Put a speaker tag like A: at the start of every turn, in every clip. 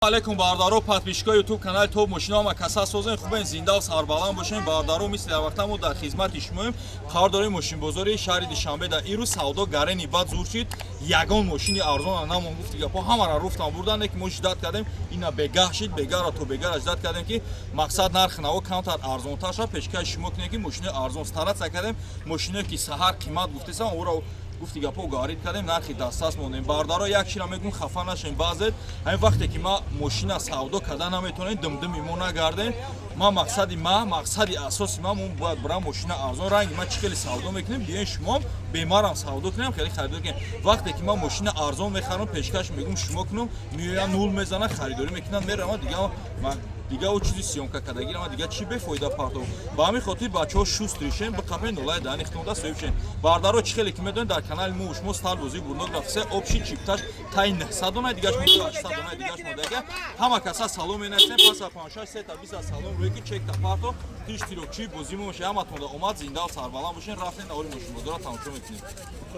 A: Алейкум, бародаро, подписчикои Ютуб канали Топ Мошино, ҳама каса созен, хубен, зиндаву сарбаланд бошем. Бародаро, мисли дар вақта мо дар хизмати шумоем. Қарор дорем мошинбозори шаҳри Душанбе. Дар ин рӯз савдо гарени бад зур шид, ягон мошини арзона намон. Гуфти гапо, ҳамара руфтан бурдан, ки мо ждать кардем, ина бегаҳ шид, бегаҳро то бегаҳра ждать кардем, ки мақсад нархи наво камтар арзонтар шад, пешкаши шумо кунем, ки мошини арзон стараться кардем. Мошиное ки саҳар қимат гуфтесам, ӯро, гуфти гапо, говорить кардем, нархи дастрас мондем. Бародаро, як чира мегӯм, хафа нашем. Баъзет ҳамин вақте ки ма мошина савдо карда наметавонем, димдими мо нагардем. Ма мақсади ма, мақсади асоси ма, мо бояд бирам мошина арзон. Ранги ма чӣ хеле савдо мекунем, биёен шумоам бемарам савдо кунем, хеле харидорӣ кунем. Вақте ки ман мошина арзон мехарам, пешкаш мегӯм шумо кунам, меоян, нул мезананд, харидорӣ мекунанд, мераванд. Дига дига ӯ чизи съёмка кардагирама, дига чӣ бефоида партов. Ба ҳамин хотир, бачаҳо, шустрый шен, биқапен, нолаи даҳани хитонда соҳиб шен. Бардаро, чӣ хеле ки медонед, дар канали мо шумо стар бозии бурнок рафтсе, общий чипташ таи 900 дона, дигаш мода 800 дона, дигаш модага. Ҳама каса салом менависем, пас а 56 сета биса салом рӯе ки чекта парто тиш тирокчии бозӣ мо боше. Ҳаматонда омад, зиндаву сарбаланд бошен. Рафтем, навори мошинбозора тамошо мекунем.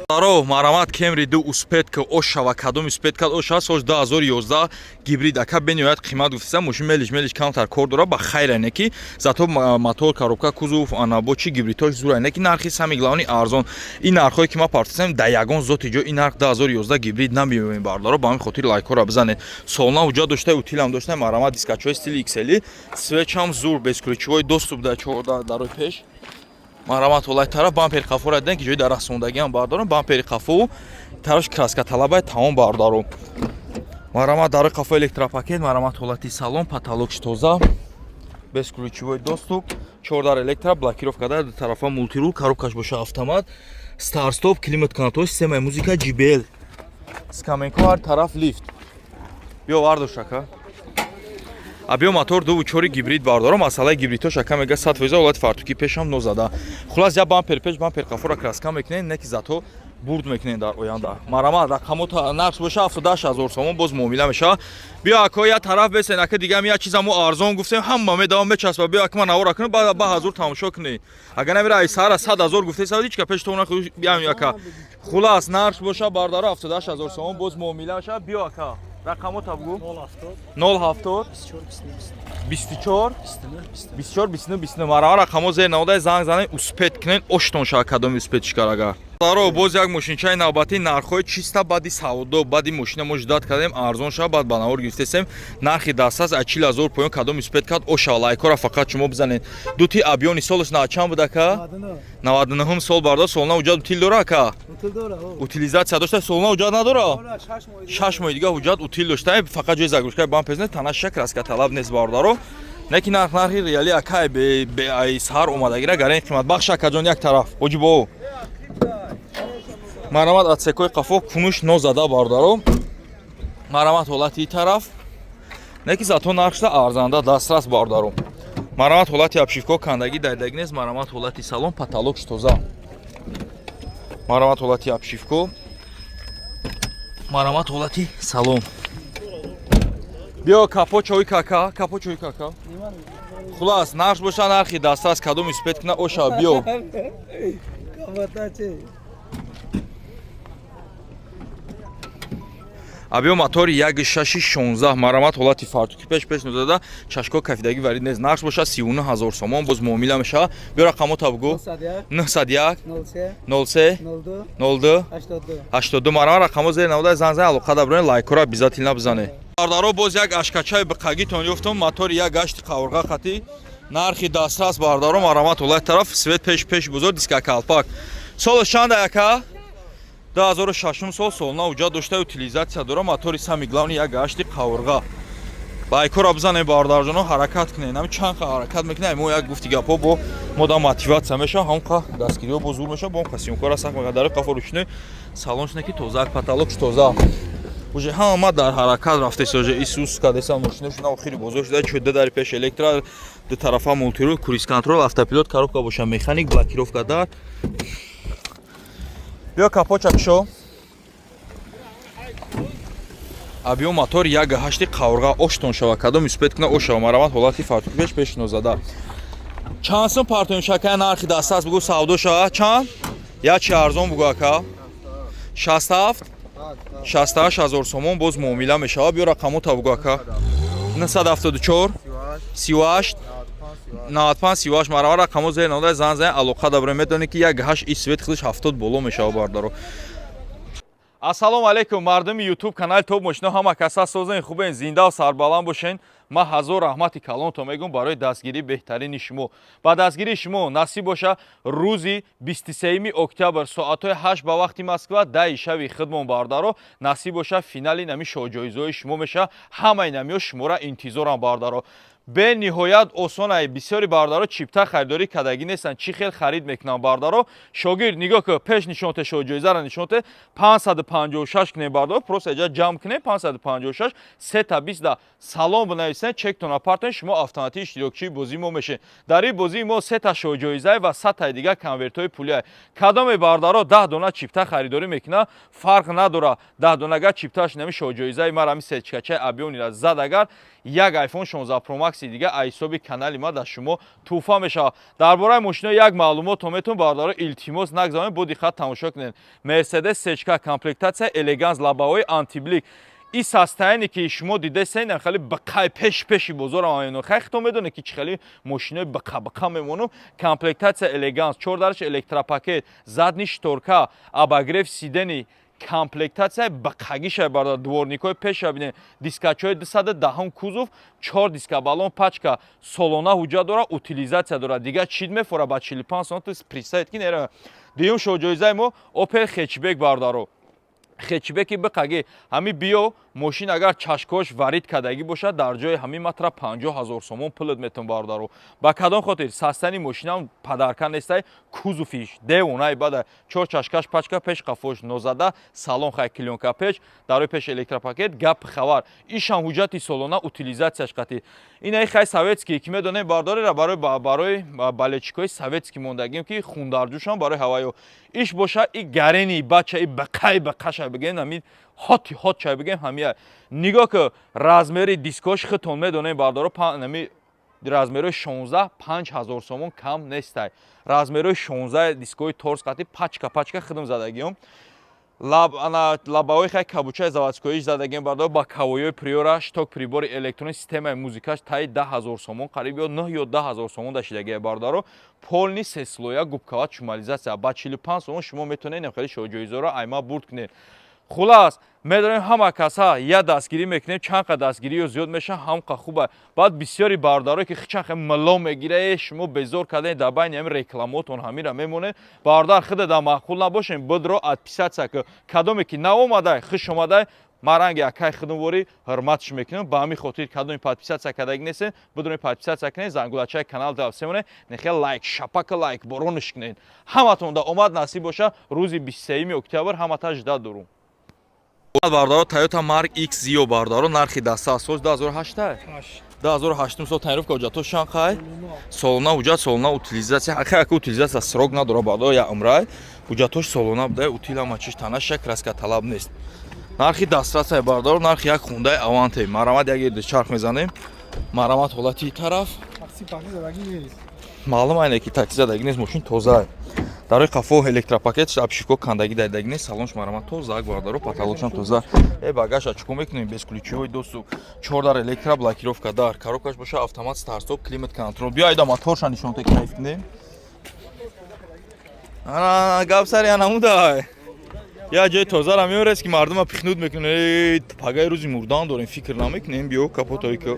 A: Баро, марамат, Кемри ду успеть ка ошава, кадом успеть кад оша, соли 2011, гибрид. Ака бениҳоят қимат гуфтиса, мошин мелиш мелиш камтар кор дора, ба хайр, не ки зато мотор, коробка, кузов, ана бо чи гибридҳош зура, не ки нархи самый главный арзон. Ин нархҳое ки ма партисам, да ягон зоти ҷо ин нарх 2011 гибрид намеёбем, бардаро. Ба ҳамин хотир лайкҳоро бизанед. Солна ҳуҷҷат дошта, утилам дошта. Марамат, дискачҳои стили XL, свечам зур, бесключевой доступ да чорда дарои пеш. Марамат, ҳолати тараф бампери қафоро дидем, ки ҷои дар расондагиам бардорам. Бампери қафову тарафш краска талабай, тамом, бардаром. Марамат, дарои қафо электропакет. Марамат, ҳолати салон, потолокш тоза, бесключевой доступ, чордар электро, блокировка дар ду тарафа, мультирул, коробкаш боша автомат, старт-стоп, климат контроль, системаи музыка JBL, скаменко, ҳар тараф лифт. Биё, вардош, ака. А биё, мотор дуву чори гибрид, бардоро. Масъалаи гибридҳош ака мега 100%. Ҳолати фартуки пешам нозада. Хулас, я бампер пеш, бампер қафора краска мекунед, не ки зато бурд мекунед дар оянда. Марамат, рақамо, нарх боша 78 000 сомон, боз муомила мешавад. Биё, ако, я тараф бесен, ака. Дигам я чиза мо арзон гуфтем, ҳама медавам, мечаспа. Биё, ака, ман навора кунам, баъд ба ҳазур тамошо кунед. Агар намера ай саҳара 100 000 гуфте савд, ҳеч ка пеш то нахӯ. Биям, ака. Хулас, нарх боша, бардаро, 78 000 сомон, боз муомила мешавад. Биё, ака, рақамота бугӯ. 070 24 24 29 29. Марама, рақамо зер наводай, занг занед, успеть кунед, оштон шава кадоми успеть шикар. Агар даро, боз як мошинчаи навбатӣ, нархҳои чиста баъди савдо, баъди мошина мо ждать кардем, арзон шава, баъд ба навор гирифтесем. Нархи дастрас аз 40 000 поён. Кадом успеть кард, ошава, лайкҳоро фақат шумо бизанед. Дути абёни, солаш на чанд буд, ака? 99-ум сол, бардор. Солна ҳуҷҷат, утил дора, ака? Утилизация дошта, солна ҳуҷҷат надора, 6 моҳи дига ҳуҷҷат, утил дошта, фақат ҷои загрузкаи бампезне, танаша краска талаб нест, бародаро. Не ки нарх, нархи реали, акай, ай саҳар омадагира гарани қимат бахш. Акаҷон, як тараф оҷибо. Марамат, отсекои қафо кунуш нозада, бародаро. Марамат, ҳолати тараф, не ки зато нархшда арзанда, дастрас, бародаро. Марамат, ҳолати обшивко кандагӣ дайдагӣ нест. Марамат, ҳолати салон, потолокш тоза. Марамат, ҳолати обшивко. Марамат, ҳолати салон. Биё, капо чой кака, капо чой кака. Хулас, нарх боша нархи дастрас, кадом успеть куна, оша, биё. Абиё, мотори як шаши 16. Марамат, ҳолати фартуки пеш, пеш нозада, чашко кафидагӣ варид нест. Нарх боша 39 000 сомон, боз муомила мешавад. Биё, рақамота бугӯ. 901 03 02 82. Марама, рақамо зери навода, занг зан, алоқа даброен, лайкҳоро обязательно бизане. Бардаро, боз як ашкачаи биқагитон ёфтум, мотори як гашти қаврға хати, нархи дастрас, бардаро. Марамат, ҳолати тараф, свет пеш, пеш бузург, диска калпак. Солаш чанда, яка? 2006 сол, солна ҳуҷҷат дошта, утилизация дора, мотори самый главный як гашти қаврға. Лайкҳоро бизанем, бародарҷоно, ҳаракат кунем. Ҳами чанд қа ҳаракат мекунем, мо як гуфти гапҳо бо мода мотивация мешава, ҳамон қа дастгириҳо бо зур мешава, бо он қа съёмкора сахт мекунад. Дарои қафо рӯшинои салоншне ки тоза, потолокш тоза. Уже ҳама дар ҳаракат рафтест, уже исус кадеса мошинашона охири бозор шуда. Чӯда дари пеш электро, ду тарафа мультирул, круиз контроль, автопилот, коробка боша механик, блокировка дар. Биё, капоча кушо. А биё, мотор як ҳашти қаврға, оштон шава, кадом успеть куна, ошава. Марамат, ҳолати фартуки пеш, пеш нозада. Чанд сум партоем, шакая, нархи дастрас бугӯ, савдо шава. Чанд? Як чи арзон бугӯ, ака. 67. 68 ҳазор сомон боз муомила мешавад. Биё, рақамота бугӯ, ака. 974 38 95 38. Марава, рақамо зер нода, зан зан, алоқа дабре. Медонӣ, ки як ҳашт и свет худаш 70 боло мешавад, бардаро. Ассалому алайкум, мардуми Ютуб канали Топ Мошино. Ҳама каса созен, хубен, зиндаву сарбаланд бошен. Ман ҳазор раҳмати калонто мегӯм барои дастгирии беҳтарини шумо. Ба дастгирии шумо насиб боша, рӯзи 23 октябр соатҳои 8 ба вақти Москва, 10 шави хидмон, бардаро, насиб боша, финали нами шоҳҷоизҳои шумо меша. Ҳамаи намиҳо шуморо интизорам, бардаро. Бениҳоят осонай. Бисёри бардаро чипта харидорӣ кардагӣ нестанд. Чӣ хел харид мекунанд, бардаро? Шогирд, нигоҳ ку, пеш нишонте, шоҳҷоизаро нишонте. 556 кунем, бардаро, просто эҷа ҷамъ кунем 556, сета 20 да салом бинависен, чектона партен, шумо автоматик иштирокчии бозии мо мешед. Дар ин бозии мо сета шоҳҷоизае ва 100таи дигар конвертҳои пулие. Кадоме, бардаро, 10 дона чипта харидорӣ мекунад, фарқ надорад, 10 донага чиптааш нами шоҳҷоизаи мара, ҳами сертификатчаи объёмныйра зад, агар як iPhone 16 Pro Max дига аз ҳисоби канали ма дар шумо тӯҳфа мешавад. Дар бораи мошино як маълумото метавон, бародаро, илтимос, нагзавонед, бо диққат тамошо кунед. Мерседес сечка, комплектация Элеганс, лобовой антиблик. И состояние, ки шумо дидесен, хеле бақай пеш пеши бозорам амено. Хай, хито медонед, ки чӣ хеле мошинои бақа бақа мемонам. Комплектация Элеганс, чор дараш электропакет, задний шторка, обогрев сидений, комплектация бақагиша, бародар. Дворникҳои пеша бинед, дискачҳои 210-ум, кузов, чор диска, баллон пачка, солона ҳуҷҷат дора, утилизация дорад. Дигар чид мефора ба 45 сомон представить ки нера. Дуюм шоҳҷоизаи мо Опел Хэтчбек, бародаро. Хэтчбеки биқаги ҳами биё мошин, агар чашкош варид кардагӣ бошад, дар ҷои ҳамин матра 50 ҳазор сомон пулат метон, бародаро. Ба кадом хотир? Состояние мошинам падарка нестай, кузовиш девонаи бада, чор чашкаш пачка, пеш қафош нозада, салон хай клёнка, печ, дарои пеш электропакет, гап хабар. Ишам ҳуҷҷати солона, утилизацияш қатӣ. Инаи хай советский, ки медонем, бардорера, барои болельщикои советский мондагим, ки хундарҷӯшам барои ҳаваё. Иш боша, и гарени бача, и бақай бақаша бигем, ҳамин хоти хот чай бигем, ҳамия. Нигоҳ ки, размери дискош хитон медонем, бардоро, ҳами размерои 16 5 ҳазор сомон кам нестай. Размерои 16, дискои торс қати, пачка пачка хидм задагиём. Лаб ана лабаҳои хай кабучаи заводскоиш задагем, бардор, ба кавоёи Приора, шток, прибори электронӣ, системаи музикаш таи 10 000 сомон, қариб ё 9 ё 10 000 сомон дашидагия, бародаро. Полный сеслоя, губкава, чумализация. Ба 45 сомон шумо метавонед хеле шоҳҷоизоро айма бурд кунед. Хулас, медонем, ҳама каса я дастгирӣ мекунем, чанд қа дастгириё зиёд мешавад, ҳам қа хуба. Баъд бисёри бародарое, ки чанд қа мило мегира, э, шумо безор кардем, дар байни ҳами рекламотон ҳамира мемонед. Бародар, худа дар маъқул набошем, будро отписаться ки. Кадоме ки наомадай, хуш омадай, ман ранги акай худумворӣ ҳурматш мекунам. Ба ҳамин хотир, кадоми подписаться кардагӣ нестем, бидонед, подписаться кунед, зангулачаи канал тавсия монед, нехе лайк шапака, лайк боронш кунед. Ҳаматон да омад насиб боша, рӯзи 23 октябр ҳамата жда дорум, бародаро. Toyota Mark X Zio, бародаро, нархи даста сол 2008, 2008 сол тонировка, ҳуҷҷатҳо шанқай солона, ҳуҷҷат солона, утилизация. Ҳақиқа ака, утилизация срок надора, бародаро, я умрай. Ҳуҷҷатҳош солона буда, утил ама чиш, танаша краска талаб нест. Нархи дастрасай, бародаро, нархи як хундаи Аванте. Марамат, як ерди чарх мезанем. Марамат, ҳолати тараф маълум айне, ки такси задагӣ нест, мошин тоза. Дарои қафо электропакет, обшивко кандагӣ дайдагӣ нест, салонш марамат тоза, бародаро, потолокшам тоза. Э, багажа чико мекунем? Бесключевой доступ, чор дар электро, блокировка дар коробкаш боша, автомат, старт-стоп, климат контроль. Биё, айда моторша нишонте, кайф кунем. Ана гап сари анамудай, я ҷои тозара меорес, ки мардума пихнуд мекунад. Пагаи рӯзи мурдан дорем, фикр намекунем. Биё, капотои ки.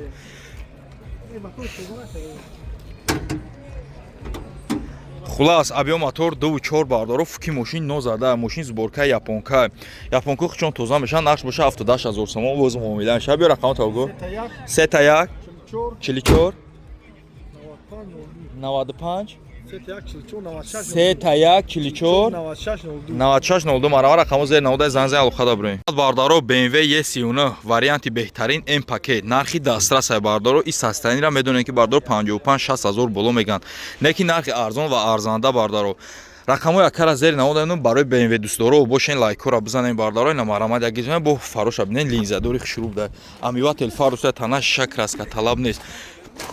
A: Хулас, объём мотор 2,4, бардоро, фуки мошин нозада, мошин сборка японка. Японка чон тоза мешавад. Нархш боша 78 ҳазор сомон, боз муомила мешавад. Биё, рақама тавго: сета як 44 95, сета як 44 96 02. Марама, рақамо зери наводаи, зан зан, алоқа даброем, бардаро. BMW E39, варианти беҳтарин, М пакет, нархи дастрасай, бардаро. И состояниеро медонем, ки, бардаро, 55 60 ҳазор боло мегӯянд, не ки нархи арзон ва арзанда, бардаро. Рақамҳои акара зери наводаем. Барои BMW дӯстдоро бошен, лайкҳоро бизанем, бардаро. Ина марамат як гизм бо фароша бинен, линзадори хушрӯб да, омыватель фаруса, тана шиша краска талаб нест.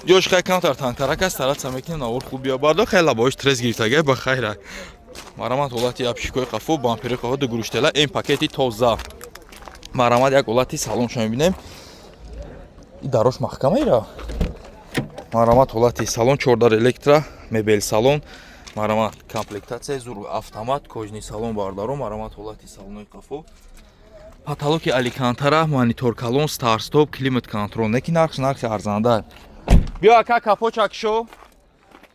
A: Ҷош хай камтар тангтарак аст, стараться мекунем, навор хуб биё, бардор. Хеле лабоиш трес гирифтага, ба хайра. Марамат, ҳолати обшивкои қафо, бампери қафо, ду гурӯштела, М пакети тоза. Марҳамат, як ҳолати салоншо мебинем. И дарош маҳкама ира. Марҳамат, ҳолати салон, чордар электро, мебел салон. Марҳамат, комплектатсияи зур, автомат, кожаный салон, бардаро. Марҳамат, ҳолати салонои қафо, потолоки алькантара, монитор калон, старт-стоп, климат контроль. Неки нархш нархи арзанда. Биё, ака, капочакшо.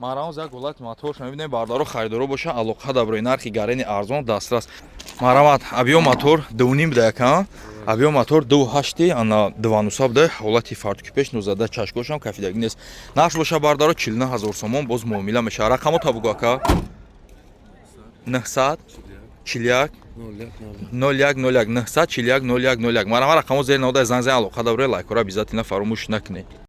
A: Марҳамат, як ҳолати моторш мебинем, бардаро. Харидоро боша, алоқа даброи, нархи гарени арзон дастрас. Марҳамат, объём мотор 2,5 буда, яка объём мотор 2,8, ана 2,9 буда. Ҳолати фартуки пеш нузада, чашкошам кафидаги нест. Нархш боша, бардаро, 49 ҳазор сомон, боз муомила мешавад. Рақамо табугу, ака. 941 01 01, 941 01 01. Марҳамат, рақамо зери навода, занг зан, алоқа даброи. Лайкора обязательно фаромӯш накунед.